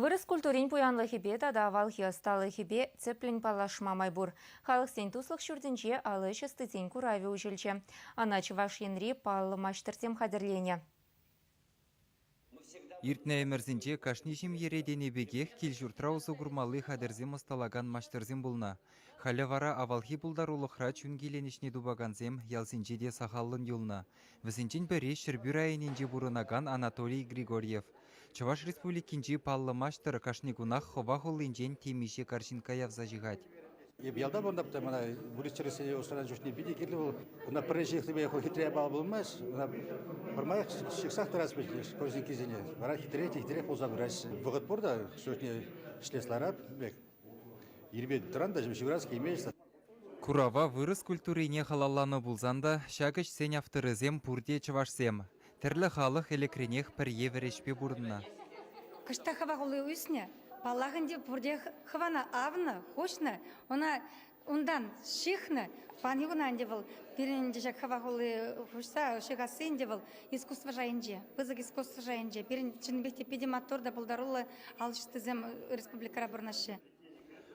Вырӑс культурин пуянлӑхӗпе тата авалхи ӑсталӑхӗпе тӗплӗн паллашма май пур. Халӑхсен туслӑх ҫуртӗнче ал ӗҫ ӑстисен куравӗ уҫӑлчӗ. Ӑна Чӑваш Енри паллӑ маҫтӑрсем хатӗрленӗ. Иртнӗ ӗмӗрсенче кашни ҫемьере тенӗ пекех кил-ҫуртра усӑ курмалли хатӗрсем ӑсталакан маҫтӑрсем пулнӑ. Халӗ вара авалхи пултарулӑхра чун киленӗҫне тупакансем ялсенче те сахаллӑн юлнӑ. Вӗсенчен пӗри Ҫӗрпӳ районӗнче пурӑнакан Анатолий Григорьев. Чӑваш Республикинчи паллӑ маҫтӑр кашни кунах хӑва хуллинчен темиҫе карҫинкка явса ҫыхать. Эп ялта пурӑнатӑп та мана выльӑх-чӗрлӗхсене усранӑ чухне питӗ кирлӗ вӑл. Ӑна пӗрре ҫыхнипе вӑл хитре япала пулмасть. Ӑна пӗрмаях ҫыхсах тӑрас пек корзинкисене. Вара хитре те хитрех пулса пыраҫҫӗ. Вӑхӑт пур та чухне ӗҫлес ларап пек. Ирпе тӑран та ҫывӑрас килмест. Курава вырӑс культурине халалланӑ пулсан та ҫак ӗҫсен авторӗсем пурте чӑвашсем. Тӗрлӗ халӑх ӗлӗкренех пӗр евӗр ӗҫпе пурӑннӑ. Кӑштах хӑва хулли ӳснӗ, паллах ӗнтӗ, пурте хӑвана авнӑ, хуҫнӑ, ӑна унтан ҫыхнӑ. Паянхи куна ӗнтӗ вӑл пирӗн ӗнтӗ ҫак хӑва хулли хуҫса ҫыхасси ӗнтӗ вӑл искусство шайӗнче, пысӑк искусство шайӗнче. Пирӗн чӑннипех те питӗ маттур та пултаруллӑ алӑҫтисем республикӑра пурӑнаҫҫӗ.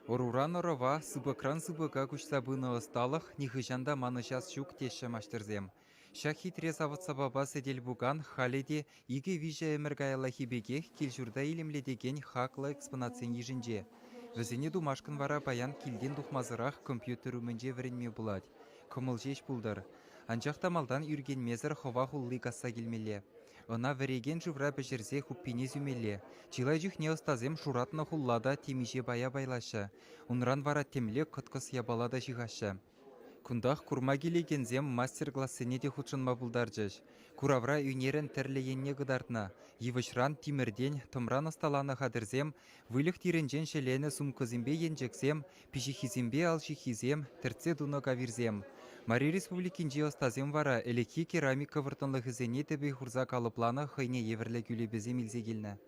Ӑруран ӑрӑва, сыпӑкран сыпӑка куҫса пынӑ ӑсталӑх нихӑҫан та манӑҫас ҫук теҫҫӗ маҫтӑрсем. Ҫак хитре савӑт-сапапа сӗтел-пукан халӗ те икӗ-виҫӗ ӗмӗр каяллахи пекех кил-ҫурта илемлетекен хаклӑ экспонатсен йышӗнче. Вӗсене тумашкӑн вара паян килтен тухмасӑрах компьютер умӗнче вӗренме пулать. Кӑмӑл ҫеҫ пултӑр. Анчах та малтан ӳркенмесӗр хӑва хулли касса килмелле. Ӑна вӗрекен шывра пӗҫерсе хуппине сӳмелле. Чылай чухне ӑстасем шуратнӑ хулла та темиҫе пая пайлаҫҫӗ. Унран вара темле кӑткӑс япала та ҫыхаҫҫӗ. Кунтах курма килекенсем мастер-классене те хутшӑнма пултарчӗҫ. Куравра ӳнерӗн тӗрлӗ енне кӑтартнӑ. Йывӑҫран, тимӗртен, тӑмран ӑсталанӑ хатӗрсем, выльӑх тирӗнчен ҫӗленӗ сумкӑсемпе енчӗксем, пиҫиххисемпе ал ҫыххисем, тӗртсе тунӑ кавирсем. Мари Республикинчи ӑстасем вара ӗлӗкхи керамика вӑрттӑнлӑхӗсене тӗпе хурса калӑпланӑ хӑйне евӗрлӗ кӳлепесем илсе килнӗ.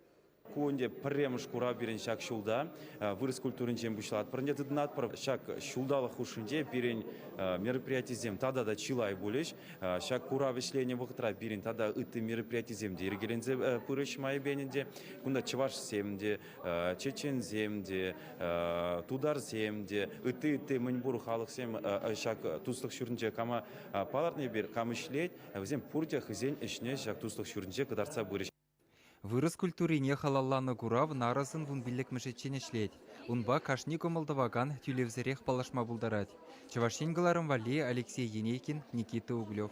Ку ӗнтӗ пӗрремӗш курав пирӗн ҫак ҫулта. Вырӑс культуринчен пуҫлатпӑр ӗнтӗ тытӑнатпӑр. Ҫак ҫулталӑк хушшинче пирӗн мероприятисем тата та чылай пулӗҫ. Ҫак курав ӗҫленӗ вӑхӑтра пирӗн тата ытти мероприятисем те йӗркеленсе пырӗҫ майӗпен ӗнтӗ. Кунта чӑвашсем те, чеченсем те, тутарсем те, ытти-ытти мӗнпур халӑхсем ҫак туслӑх ҫуртӗнче кама палӑртнӑ эпир, кам ӗҫлет, вӗсем пурте хӑйсен ӗҫне ҫак туслӑх ҫуртӗнче кӑтартса пырӗҫ. Вырӑс культурине халалланӑ курав нарӑсӑн вунпиллӗкмӗшӗччен ӗҫлет. Унпа кашни кӑмӑл тӑвакан тӳлевсӗрех паллашма пултарать. Чӑваш Ен кӑларӑм валли Алексей Енейкин, Никита Углев.